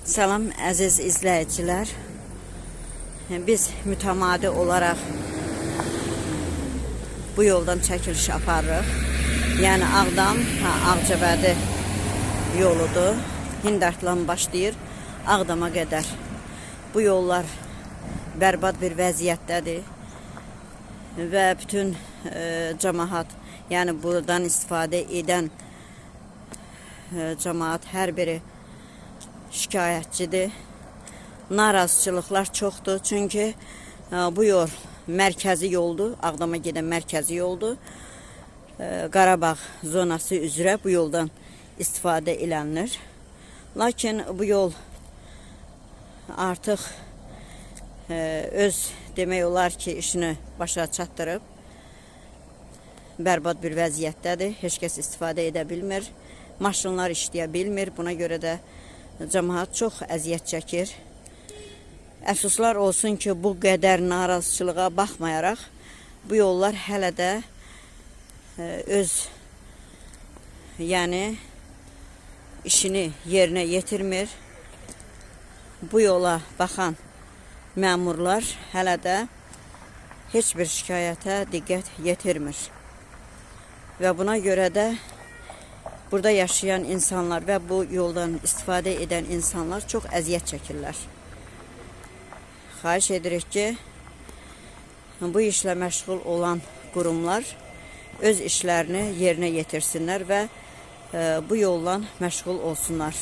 Salam əziz izləyicilər. Biz mütəmadi olaraq bu yoldan çəkiliş aparırıq. Yəni Ağdam, Ağcabədi yoludur. Hindartlan başlayır Ağdama qədər. Bu yollar bərbad bir vəziyyətdədir və bütün cəmaət, yəni buradan istifadə edən cəmaət hər biri şikayətçidir. Narazıçılıqlar çoxdur. Çünki bu yol mərkəzi yoldur. Ağdama gedən mərkəzi yoldur. Qarabağ zonası üzrə bu yoldan istifadə elənilir. Lakin bu yol artıq öz demək olar ki, işini başa çatdırıb bərbad bir vəziyyətdədir. Heç kəs istifadə edə bilmir. Maşınlar işləyə bilmir. Buna görə də cəmaət çox əziyyət çəkir. Əfsuslar olsun ki, bu qədər narazıçılığa baxmayaraq bu yollar hələ də öz yəni işini yerinə yetirmir. Bu yola baxan məmurlar hələ də heç bir şikayətə diqqət yetirmir. Və buna görə də burada yaşayan insanlar və bu yoldan istifadə edən insanlar çox əziyyət çəkirlər. Xahiş edirik ki, bu işlə məşğul olan qurumlar öz işlərini yerinə yetirsinlər və bu yolla məşğul olsunlar.